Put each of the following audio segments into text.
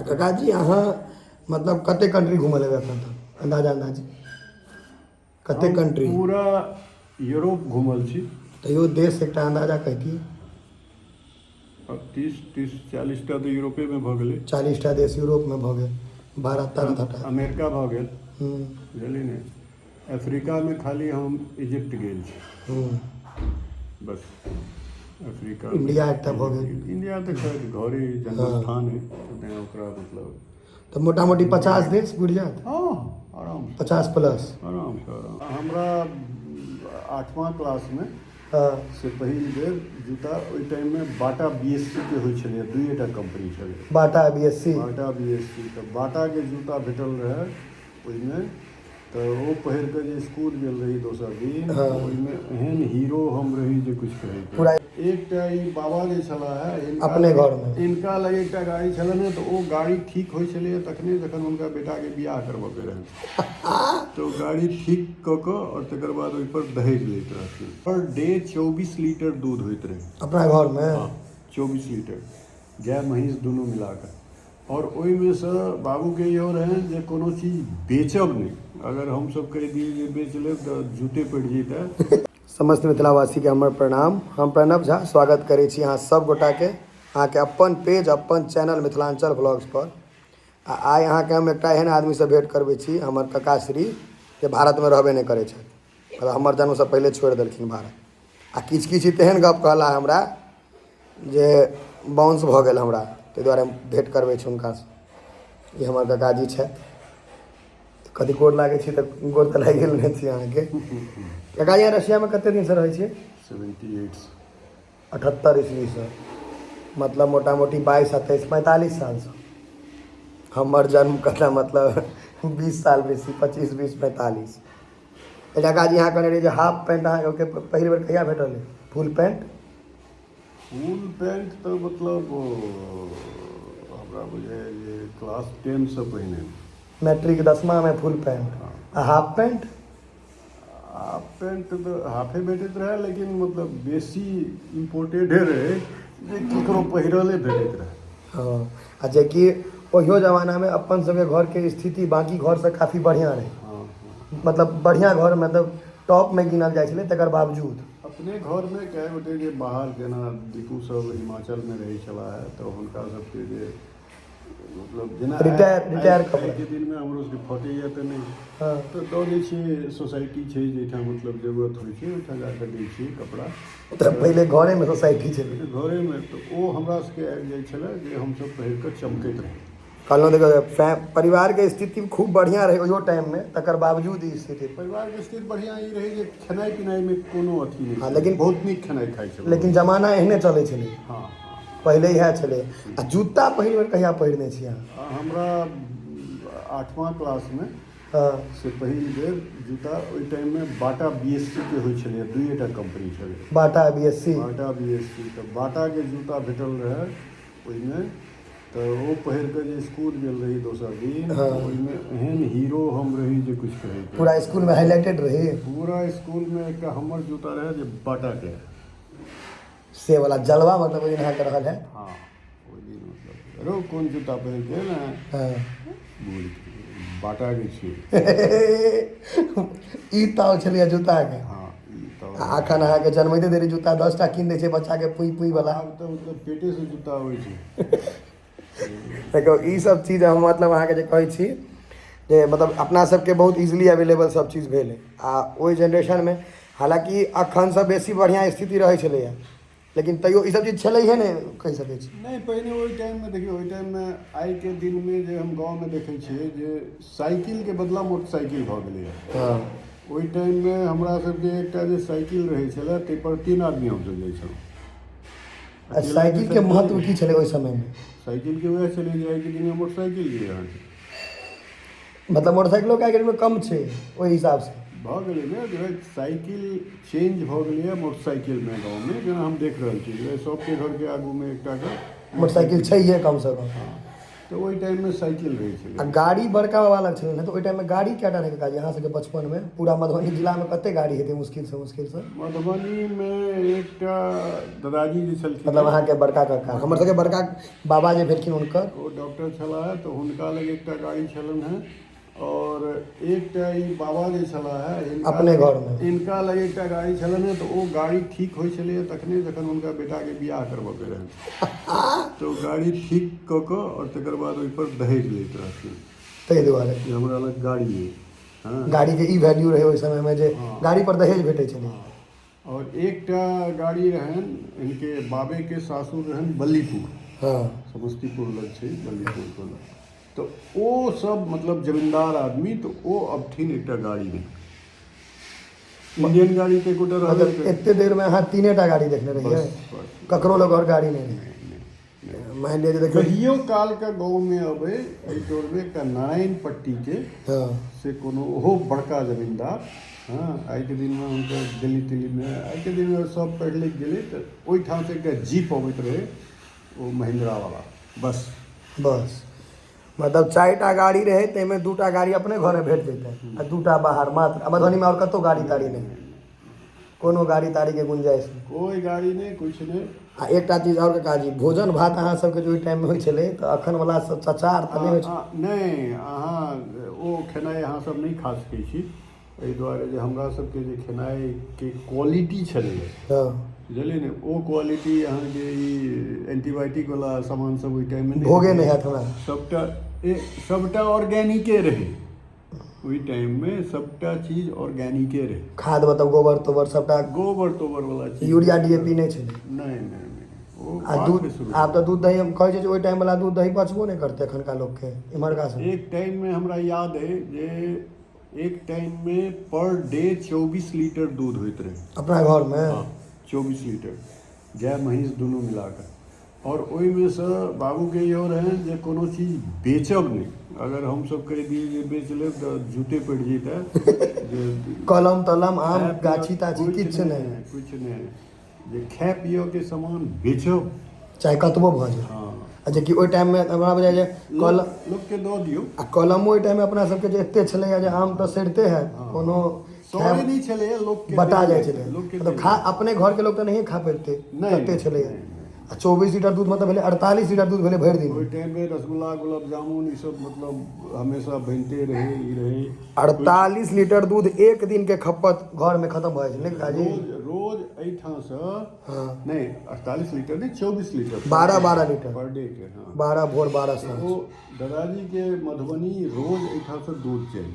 काकाजी, अहाँ मतलब कते कंट्री घुमल हेबै एखन तक, अंदाजा अंदाजी कते हम कंट्री? पूरा यूरोप घुमल छी। तैयो देश एकटा अंदाजा कहितियै। अब 30 30 40टा तऽ यूरोपेमे भऽ गेलै। 40टा देश यूरोपमे भऽ गेल, भारत तारत हटा। अमेरिका भऽ गेल, बुझलियै ने? अफ्रीकामे खाली हम इजिप्ट गेल छी। बस अफ्रीका। इंडिया एकटा भऽ गेल। इंडिया तऽ खैर घरे, जन्मस्थान है, तऽ तेँ ओकरा मतलब तऽ मोटा मोटी 50 देश पुरि जायत? हँ, आरामसँ। 50 प्लस। आरामसँ, आराम। हमरा आठवां क्लासमे से पहिल बेर जूता, ओहि टाइममे बाटा बी एस सी के होइ छलैए, दुइएटा कम्पनी छलै। Bata BSc. Bata BSc. तऽ बाटाके जूता भेटल रहए ओहिमे, तऽ ओ पहिर कऽ जे स्कूल गेल रही दोसर दिन, ओहिमे एहन हीरो हम रही जे किछु कहैके। पूरा एकटा ई बाबा जे छलाह है हिनका अपने घरमे। हिनका लग एकटा गाड़ी छलनि हेँ, तऽ ओ गाड़ी ठीक होइ छलैए तखने जखन हुनका बेटाके बियाह करबऽके रहनि, तऽ ओ गाड़ी ठीक कऽ कऽ आओर तकर बाद ओहिपर दहेज लैत रहथिन। पर डे 24 लीटर दूध होइत रहै। अपना घरमे? 24 लीटर, गाय महींस दुनू मिला कऽ। आओर ओहिमे सँ बाबूके इहो रहनि जे कोनो चीज बेचब नहि। अगर हमसभ कहि दियै जे बेच लेब तऽ जूते पड़ि जैतै। समस्त मिथिलावासीके हमर प्रणाम। हम प्रणव झा स्वागत करै छी अहाँ सब गोटाके अहाँके अपन पेज, अपन चैनल मिथिलाञ्चल व्लॉग्स पर। आ आइ अहाँके हम एकटा एहन आदमीसँ भेँट करबै छी, हमर कका श्री, जे भारतमे रहबे नहि करै छथि, मतलब हमर जन्मसँ पहिले छोड़ि देलखिन भारत। आ किछु किछु तेहन गप कहला हमरा जे बाउंस भऽ गेल हमरा, ताहि दुआरे हम भेँट करबै छी हुनकासँ। ई हमर काकाजी छथि। कथी गोर लागै छी? तऽ गोर तऽ लागि गेल नहि छी अहाँके। काकाजी, अहाँ रशियामे कते दिनसँ रहै छियै? 78। 78 ईस्वीसँ, मतलब मोटा मोटी 22 आ 23, 45 सालसँ। हमर जन्म कतना, मतलब 20 साल बेसी, 25, 20, 45। काकाजी, अहाँ कहने रहियै जे हाफ पैंट अहाँके पहिल बेर कहिया भेटल? फुल पैंट? फुल पैंट तऽ मतलब हमरा बुझाइए जे क्लास 10सँ पहिने। मैट्रिक दसमामे फुल पैंट आ हाफ पैंट? हाफ पैंट तऽ हाफे भेटैत रहए, लेकिन मतलब बेसी इम्पोर्टेडे रहै जे ककरो पहिरले भेटैत रहए। हँ, आ जेकि ओहियो जमानामे अपन सबके घरके स्थिति बाँकी घरसँ काफी बढ़िआँ रहै। हँ। मतलब बढ़िआँ घर, मतलब टॉपमे गिनल जाइ छलै, तकर बावजूद अपने घरमे कए गोटे जे बाहर, जेना दीपू सब हिमाचलमे रहै छलाह, तऽ हुनका सबके जे मतलब जेना रिटायर कपड़ा। आइके दिनमे हमरो सबके फटैए तऽ नहि, तऽ दऽ दै छियै। सोसाइटी छै जाहिठाम मतलब जरूरत होइ छै, ओहिठाम जाकऽ दै छियै कपड़ा। तऽ पहिले घरेमे सोसाइटी छलै? घरेमे। तऽ ओ हमरा सबके आबि जाइ छलै जे हमसब पहिर कऽ चमकैत रही। कहलहुँ देखो, परिवारके स्थिति खूब बढ़िआँ रहै ओहियो टाइममे, तकर बावजूद ई स्थिति। परिवारके स्थिति बढ़िआँ ई रहै जे खेनाइ पिनाइमे कोनो अथी नहि हँ, छलै। लेकिन बहुत नीक खेनाइ खाइ छलहुँ। लेकिन जमाना एहने चलै छलै। हँ। पहिले इएह छलै। आ जूता पहिल बेर कहिया पहिरने छी अहाँ? हमरा आठवां क्लासमे से पहिल बेर जूता, ओहि टाइममे बाटा बीएससी के होइ छलैए, दुइएटा कम्पनी छलै। Bata BSc. Bata BSc. तऽ बाटाके जूता भेटल रहए ओहिमे, तऽ ओ पहिर कऽ जे स्कूल गेल रही दोसर दिन, ओहिमे एहन हीरो हम रही जे किछु कहैके। पूरा स्कूलमे हाईलाइटेड रही? पूरा स्कूलमे एकटा हमर जूता रहै जे बाटाके। से वाला जलवा मतलब ओहि दिन अहाँके रहल है? हँ, ओहि दिन मतलब रौ, कोन जूता पहिर के ने? बोल, बाटाके छियै। ई ताव छलैए जूताके। हँ, ई तऽ आ एखन अहाँके जन्मैते देरी जूता 10टा कीन दै छै बच्चाके, पुइ पुइ वाला। आब तऽ मतलब पेटेसँ जूता अबै छै। देखियौ, ई सब चीज हम मतलब अहाँके जे कहै छी जे मतलब अपना सबके बहुत इजीली अवेलेबल सब चीज भेल। आ ओहि जेनरेशनमे हालाँकि अखनसँ बेसी बढ़िआँ स्थिति रहै छलैए, लेकिन तैयो ई सब चीज छलैहे नहि, कहि सकै छी। नहि, पहिने ओहि टाइममे देखियौ, ओहि टाइममे आइके दिनमे जे हम गाँवमे देखै छियै जे साइकिलके बदला मोटरसाइकिल भऽ गेलैए। ओहि टाइममे हमरा सबके एकटा जे साइकिल रहै छलै, ताहिपर तीन आदमी हमसब जाइ छलहुँ। आ साइकिलके महत्व की छलै ओहि समयमे? साइकिलके वएह छलै जे आइके दिनमे मोटरसाइकिल जे अहाँके मतलब मोटरसाइकिलोके आइके डेटमे कम छै ओहि हिसाबसँ। भऽ गेलै ने जे साइकिल चेंज भऽ गेलैए मोटरसाइकिलमे। गाँवमे जेना हम देख रहल छी जे सबके घरके आगूमे एकटाके मोटरसाइकिल छैहे कमसँ कम। हँ, तऽ ओहि टाइममे साइकिल रहै छलै। आ गाड़ी बड़का बाबा लग छलै ने, तऽ ओहि टाइममे गाड़ी कएटा रहै काकाजी अहाँ सबके बचपनमे? पूरा मधुबनी जिलामे कते गाड़ी हेतै मुश्किलसँ मुश्किलसँ? मधुबनीमे एकटा दादाजी जे छलखिन, मतलब अहाँके बड़का काका, हमर सबके बड़का बाबा जे भेलखिन हुनकर, ओ डॉक्टर छलाह, तऽ हुनका लग एकटा गाड़ी छलनि हेँ। आओर एकटा ई बाबा जे छलाह हे, हिनका अपने घरमे, हिनका लग एकटा गाड़ी छलनि हेँ। तऽ ओ गाड़ी ठीक होइ छलैए तखने जखन हुनका बेटाके बियाह करबऽके रहनि, तऽ ओ गाड़ी ठीक कऽ कऽ आओर तकर बाद ओहिपर दहेज लैत रहथिन। ताहि दुआरे जे हमरा लग गाड़ी अइ। हँ, गाड़ीके ई वैल्यू रहै ओहि समयमे जे गाड़ी पर दहेज भेटै छलै। आओर एकटा गाड़ी रहनि हिनके बाबेके सासुर रहनि बल्लीपुर। समस्तीपुर लग छै बल्लीपुर टोला। तऽ ओ सब मतलब जमींदार आदमी, तऽ ओ अबथिन एकटा गाड़ीमे, इंडियन गाड़ी तऽ एकोटा रहबे मतलब नहि करै। एते देरमे अहाँ तीनेटा गाड़ी देखने रहियै? बस बस। ककरो लग आओर गाड़ी नहि रहै? मानि लिअ जे देखियौ, कहियो कालके गाँवमे अबै एहि टोलमे एकटा नारायण पट्टीके से कोनो ओहो बड़का जमींदार। हँ, आइके दिनमे हुनकर दिल्ली तिल्लीमे, आइके दिनमे सब पढ़ि लिख गेलै, तऽ ओहिठामसँ एकटा जीप अबैत रहै, ओ महिन्द्रावला, बस। बस, मतलब 4टा गाड़ी रहै, ताहिमे 2टा गाड़ी अपने घरमे भेट जैतै आ 2टा बाहर मात्र। आ मधुबनीमे आओर कतहु गाड़ी ताड़ी नहि, कोनो गाड़ी ताड़ीके गुंजाइश नहि? कोइ गाड़ी नहि, किछु नहि। आ एकटा चीज आओर काकाजी, भोजन भात अहाँ सबके जे ओहि टाइममे होइ छलै, तऽ अखन वला सब चचार तऽ नहि होइ छै? नहि, अहाँ ओ खेनाइ अहाँ सब नहि खा सकै छी, एहि दुआरे जे हमरा सबके जे खेनाइके क्वालिटी छलैए, बुझलियै ने, ओ क्वालिटी अहाँके ई एंटीबायोटिक वाला सामान सब ओहि टाइममे नहि। भोगे नहि हैत हमरा। सबटा ऑर्गेनिके रहै ओहि टाइममे, सबटा चीज ऑर्गेनिके रहै। खाद मतलब गोबर तोबर सबटा? गोबर तोबर वाला चीज। यूरिया डीएपी नहि छलै? नहि नहि नहि, ओ आ बादमे दूध शुरू। आब तऽ दूध दही, हम कहै छै जे ओहि टाइम वला दूध दही पचबो नहि करतै एखनका लोकके, इम्हरका सब। एक टाइममे हमरा याद अइ जे एक टाइममे पर डे 24 लीटर दूध होइत रहै। अपना घरमे? 24 लीटर, गाय महींस दुनू मिला कऽ। आओर ओहिमे सँ बाबूके इहो रहनि जे कोनो चीज बेचब नहि। अगर हमसब कहि दियै जे बेच लेब तऽ जूते पड़ि जैतै जे कलम तलम, आम खाय पियऽ गाछी ताछी किछु किछु नहि? किछु नहि, जे खाय पियऽके सामान बेचब चाहे कतबो भऽ जाय। आ जेकि ओहि टाइममे हमरा बुझाइ जे कल लोकके दऽ दियौ। आ कलमो ओहि टाइममे अपना सबके जे एते छलैए जे आम तऽ सड़िते हैत, कोनो सड़े नहि छलैए, लोकके बटा देल जाइ जाइ छलै। लोकके मतलब देल। खा अपने घरके लोक तऽ नहिए खा पबितै। नहि, तते छलैए। नहि, आ 24 लीटर दूध मतलब भेलै 48 लीटर दूध भेलै भरि दिन। ओहि टाइममे रसगुल्ला, गुलाब जामुन ई सब मतलब हमेशा बनिते रहै, ई रहै। 48 लीटर दूध एक दिन के खपत घरमे खतम भऽ जाइ छै ने काकाजी? रोज रोज एहिठामसँ। नहि, 48 लीटर नहि, 24 लीटर। 12 12 लीटर। पर डे के, हँ। 12 भोर, 12 साँझ। ओ दादाजीके मधुबनी रोज एहिठामसँ दूध जाइ,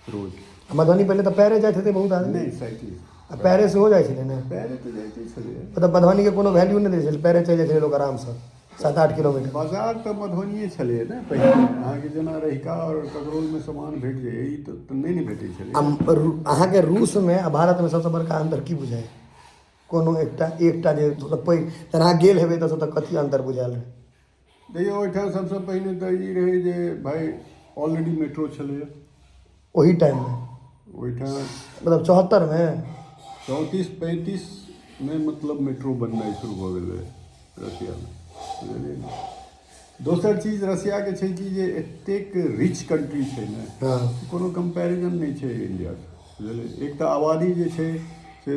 रोज। मधुबनी पहिले तऽ पैरे जाइत हेतै बहुत आदमी? नहि, साइकिल। आ पैरे सेहो जाइ छलै ने? पैरे तऽ जाइते छलैए। मतलब मधुबनीके कोनो वैल्यू नहि दै छलै, पैरे चलि जाइ छलै लोक आरामसँ 7-8 किलोमीटर। बाजार तऽ मधुबनिए छलैए ने पहिने। अहाँके जेना रहिका आओर ककरौलमे सामान भेट जाइए, ई तऽ नहि ने भेटै छलै। आ अहाँके रूसमे आ भारतमे सबसँ बड़का अन्तर की बुझाइ? कोनो एकटा एकटा जे सबसँ पैघ, जहन अहाँ गेल हेबै तऽ ओतऽ कथी अन्तर बुझायल रहै? देखियौ, ओहिठाम सबसँ पहिने तऽ ई रहै जे भाय ऑलरेडी मेट्रो छलैए। ओहि टाइममे? ओहिठाम। मतलब 74मे? 34 35मे मतलब मेट्रो बननाइ शुरू भऽ गेल रहै रसियामे, बुझलियै ने? दोसर चीज रसियाके छै कि जे एतेक रिच कंट्री छै ने, कोनो कम्पैरिजन नहि छै इंडियासँ, बुझलियै? एक तऽ आबादी जे छै से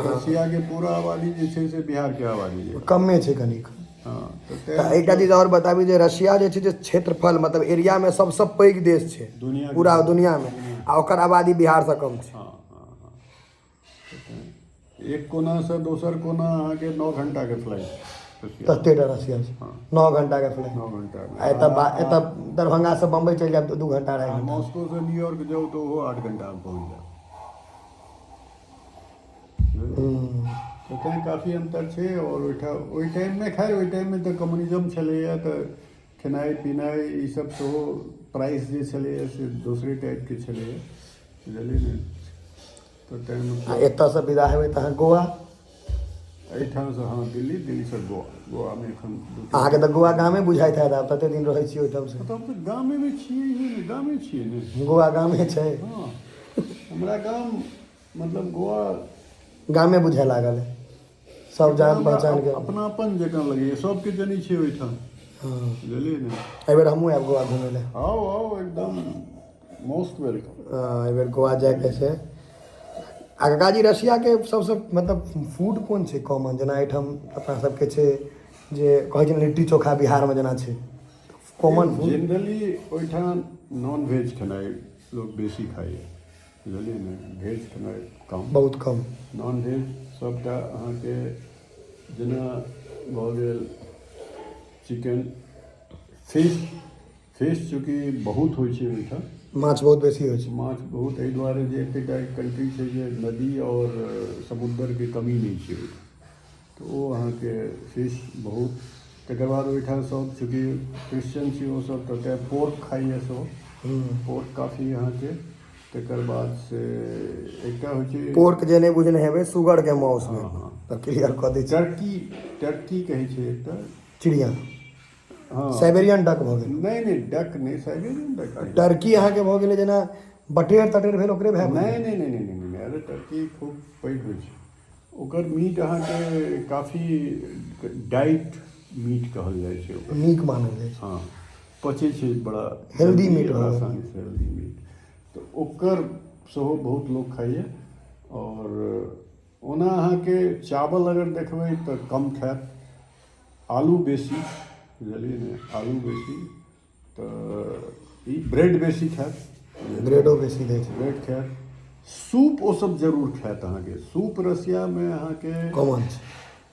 रसियाके पूरा आबादी जे छै से बिहारके आबादी जे कमे छै कनिक। हँ, तऽ तऽ तेँ एकटा चीज आओर बताबी जे रसिया जे छै, जे क्षेत्रफल मतलब एरियामे सबसँ पैघ देश छै दुनिया पूरा दुनियामे, आ ओकर आबादी बिहारसँ कम छै। हँ हँ हँ, एक कोनासँ दोसर कोना अहाँके 9 घंटाके फ्लाइट रसिया। ततेटा रसिया छै। 9 घंटाके फ्लाइट। 9 घंटामे। आ एतऽ दरभंगासँ बम्बई चलि जायब तऽ 2 घंटा, 2.5 घंटा। मॉस्को न्यूयॉर्क जाउ तऽ ओहो 8 घंटामे पहुँच जायब। तऽ तैँ काफी अन्तर छै। आओर ओहिठाम ओहि टाइममे, खैर ओहि टाइममे तऽ कम्युनिज्म छलैए, तऽ खेनाइ पिनाइ ई सब सेहो प्राइस जे छलैए से दोसरे टाइपके छलैए, बुझलियै ने? तऽ तैँ आ मतलब एतऽसँ विदा हेबै तहन गोवा? एहिठामसँ हँ, दिल्ली, दिल्लीसँ गोवा। गोवामे एखन दू तीन अहाँके तऽ गोवा गामे बुझाइत हैत आब, तते दिन रहै छी ओहिठामसँ। तऽ हम तऽ गामेमे छियै ही ने, गामे छियै ने। गोवा गामे छै? हँ, हमरा गाम मतलब गोवा गामे बुझाय लागल है सब जान हमरा पहचान के। अपनापन जकाँ लगैए, सबके जनै छियै ओहिठाम। हँ। बुझलियै ने? एहिबेर हमहूँ आयब गोवा घुमै लए। आउ आउ, एकदम मोस्ट welcome. हँ, एहिबेर गोवा जायके छै। आ काकाजी, रशियाके सबसँ मतलब फूड कोन छै कॉमन? जेना एहिठाम अपना सबके छै जे कहै छै ने लिट्टी चोखा, बिहारमे जेना छै कॉमन फूड। जेनरली ओहिठाम नॉन वेज खेनाइ लोक बेसी खाइए, बुझलियै ने? भेज खेनाइ कम। बहुत कम। नॉन वेज सभटा अहाँके जेना भऽ गेल चिकन, फिश। फिश चूँकि बहुत होइ छै ओहिठाम। माछ बहुत बेसी होइ छै। माछ बहुत एहि दुआरे जे एतेटा कंट्री छै जे नदी आओर समुद्रके कमी नहि छै ओहिठाम, तऽ ओ अहाँके फिश बहुत। तकर बाद ओहिठाम सब चूँकि क्रिश्चियन छै ओसभ, तऽ तेँ पोर्क खाइए सब। पोर्क काफी अहाँके। तकर बाद से एकटा होइ छै पोर्क जे नहि बुझने हेबै, सुगरके माउस हँ। भेल। हँ। तऽ क्लियर कऽ दै छी। टर्की, टर्की कहै छै एकटा। चिड़िया। हँ। साइबेरियन डक भऽ गेल। नहि नहि, डक नहि, साइबेरियन डक नहि। टर्की अहाँके भऽ गेलै जेना बटेर तटेर भेल, ओकरे भए। नहि नहि नहि नहि नहि नहि, अरे टर्की खूब पैघ होइ छै। ओकर मीट अहाँके काफी डाइट मीट कहल जाइ छै ओकर। नीक मानल जाइ छै। हँ, पचै छै बड़ा Healthy जल्दी meat और भऽ गेल। आसानीसँ हेल्दी मीट, तऽ ओकर सेहो बहुत लोक खाइए। आओर ओना अहाँके चावल अगर देखबै तऽ कम खायत, आलू बेसी, बुझलियै ने? आलू बेसी, तऽ ई ब्रेड बेसी खायत। ब्रेडो बेसी दै छै। ब्रेड खायत, सूप ओसभ जरूर खायत। अहाँके सूप रसियामे अहाँके कॉमन छै।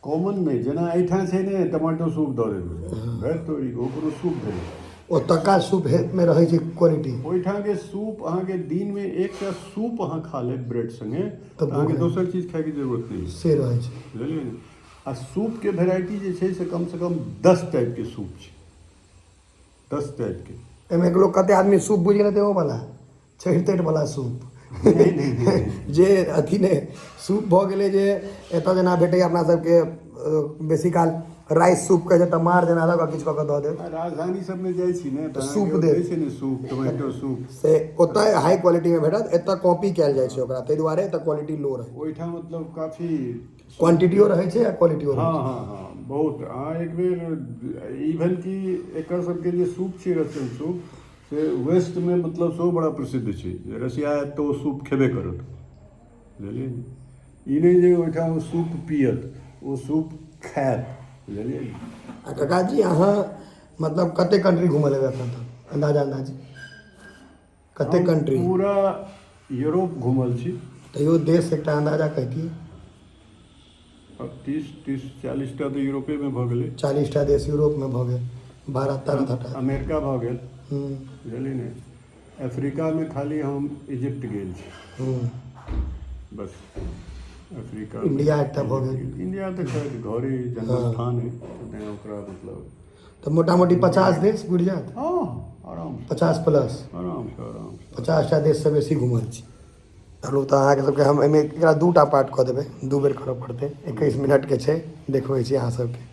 कॉमन नहि, जेना एहिठाम छै ने, टमाटो सूप दऽ देबै, भेल तोरी, ओ कोनो सूप भेलै? ओतुका सूप मे रहै छै क्वालिटी। ओहिठामके सूप अहाँके दिनमे एकटा सूप अहाँ खा लेब ब्रेड सङ्गे तऽ तऽ अहाँके भूख दोसर चीज खायके जरूरत नहि। से रहै छै। बुझलियै ने? आ सूपके वेराइटी जे छै से कमसँ कम 10 टाइपके सूप छै, 10 टाइपके। एहिमे लोक कते आदमी सूप बुझि गेलै तऽ ओ वाला चढ़ि तड़ि वाला सूप। नहि नहि नहि। जे अथी नहि, सूप भऽ गेलै जे एतऽ जेना भेटैए अपना सबके बेसी काल राइस सूप कहै छै, तऽ मार जेना दऽ कऽ किछु कऽ कऽ दऽ देत। आ राजधानी सबमे जाइ छी ने तऽ सूप अहाँके देत। दै छै ने सूप, टोमेटो सूप। से ओतऽ हाई क्वालिटीमे भेटत, एतऽ कॉपी कयल जाइ छै ओकरा, ताहि दुआरे एतऽ क्वालिटी लो रहै। ओहिठाम मतलब काफी क्वांटिटियो रहै छै आ क्वालिटियो रहै। हँ, बहुत। अहाँ एक बेर इवन कि एकर सबके जे सूप छै, रसियन सूप, से वेस्टमे मतलब सेहो बड़ा प्रसिद्ध छै जे रसिया आयत तऽ ओ सूप खेबे करत, बुझलियै ने? ई नहि जे ओहिठाम ओ सूप पियत, ओ सूप खायत, बुझलियै ने? छै। आ काकाजी, अहाँ मतलब कते कंट्री घुमल हेबै एखन तक? अंदाजा अंदाजी कते हम कंट्री? पूरा यूरोप घूमल छी। तैयो देश एकटा अंदाजा कहितियै। अब 30, 30, 40टा तऽ यूरोपेमे भऽ गेलै। 40टा देश यूरोपमे भऽ गेल, भारत तारत हटा। अमेरिका भऽ गेल, बुझलियै ने? अफ्रीकामे खाली हम इजिप्ट गेल छी। बस अफ्रीका। इंडिया एकटा भऽ गेल। इंडिया तऽ खैर घरे जन्मस्थान है, तऽ तेँ ओकरा मतलब तऽ मोटा मोटी 50 देश बुझि जायत? हँ, आरामसँ। 50 प्लस। आरामसँ, आरामसँ। 50टा देशसँ बेसी घुमल छी। चलू, तऽ अहाँके सबके हम एहिमे एकरा दू टा पार्ट कऽ देबै, दू बेर करऽ पड़तै। 21 मिनटके छै, देखबै छी अहाँ सबके।